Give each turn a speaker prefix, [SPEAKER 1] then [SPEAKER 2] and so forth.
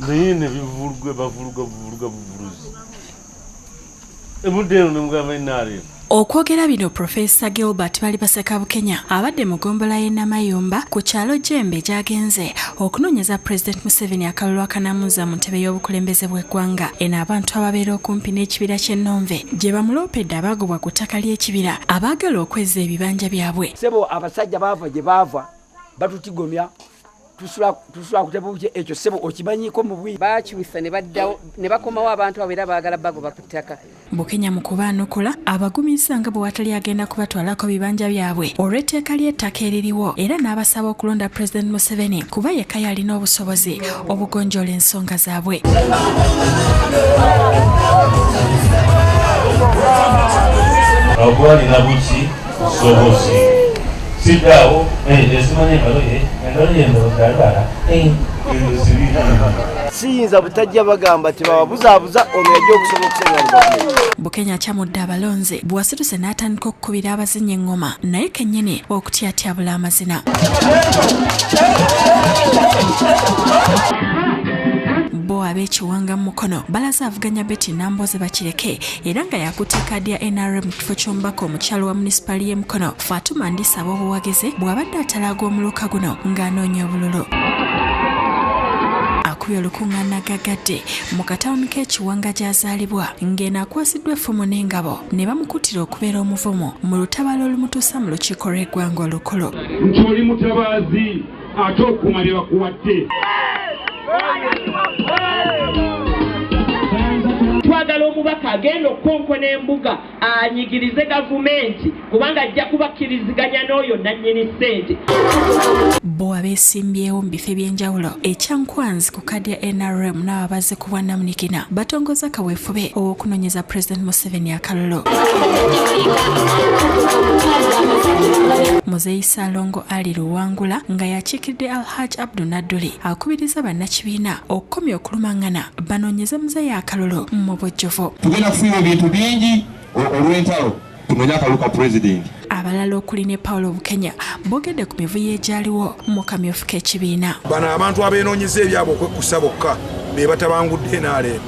[SPEAKER 1] Naye ne bivulugwa, bavuluga buvuluga buvuluzi. Ebudde eno ne mugamba NRM.
[SPEAKER 2] Okwogera bino Profesa Gilbert Balibaseka Bukenya abadde mu ggombolola y'e Namayumba ku kyalo Jembe gy'agenze okunoonyeza Pulezidenti Museveni akalulu akanaamuza mu ntebe y'obukulembeze bw'eggwanga. Eno abantu ababeera okumpi n'ekibira ky'e Nonve gye bamuloopedde abaagobwa ku ttaka ly'ekibira abaagala okwezza ebibanja byabwe.
[SPEAKER 3] Ssebo, abasajja baava gye baava batutigomya, tusula kutebuke ekyo ssebo okimanyiko mu bwi.
[SPEAKER 4] Baakyusa ne baddawo ne bakomawo abantu abo era baagala bagoba ku ttaka.
[SPEAKER 2] Bukenya mu kubaanukula abagumizza nga bwe watali agenda kubatwalako bibanja byabwe olw'etteeka ly'ettaka eririwo era n'abasaba okulonda Pulezidenti Museveni kuba yekka y'alina obusobozi obugonjoola ensonga zaabwe.
[SPEAKER 1] Ogwalina buki busobozi siddaawo ezimanyi engalo ye engalo ye ndowooza alwala.
[SPEAKER 3] Siyinza butajja bagamba tebababuzaabuza ono yajja okusobola okusenga.
[SPEAKER 2] Bukenya akyamudde abalonzi bw'asituse n'atandika okukubira abazinyi eŋŋoma naye kennyini okutyatyabula amazina. Bo ab'ekiwanga mu Mukono balaze avuganya Betty Nambooze Bakireke era nga yakutte kaadi ya NRM mu kifo ky'omubaka omukyalo wa munisipaali y'e Mukono Fatuma Ndisa ab'obuwagizi bw'abadde atalaaga omuluka guno ng'anoonya obululu. Akubye olukuŋŋaana gaggadde mu katawuni k'ekiwanga gy'azaalibwa ng'eno akwasiddwa effumu n'engabo ne bamukuttira okubeera omuvumu mu lutabaalo olumutuusa mu lukiiko lw'eggwanga olukulu.
[SPEAKER 5] Nti oli mutabaazi ate okuuma bye bakuwadde.
[SPEAKER 6] Twagala omubaka agenda okukonkona embuga anyigirize gavumenti kubanga ajja kubakkiriziganya n'oyo nannyini ssente.
[SPEAKER 2] Bo abeesimbyewo mu bifo eby'enjawulo ekyankwanzi ku kaadi ya NRM n'abo abazze ku bwannamunigina batongoza kaweefube ow'okunoonyeza Pulezidenti Museveni akalulu. Muzeeyi Ssaalongo Ali Luwangula nga yakiikiridde Alhaj Abdu Nadduli akubiriza bannakibiina okukomya okulumangana banoonyeze muzeeyi akalulu mu bujjuvu.
[SPEAKER 7] Tugenda kufiirwa ebintu bingi olw'entalo, tunonye akalulu ka pulezidenti.
[SPEAKER 2] Abalala okuli ne Paulo Bukenya boogedde ku mivuyo egyaliwo mu kamyufu k'ekibiina.
[SPEAKER 8] Bano abantu abeenoonyeza ebyabwe okwekkusa bokka be batabangudde NRM.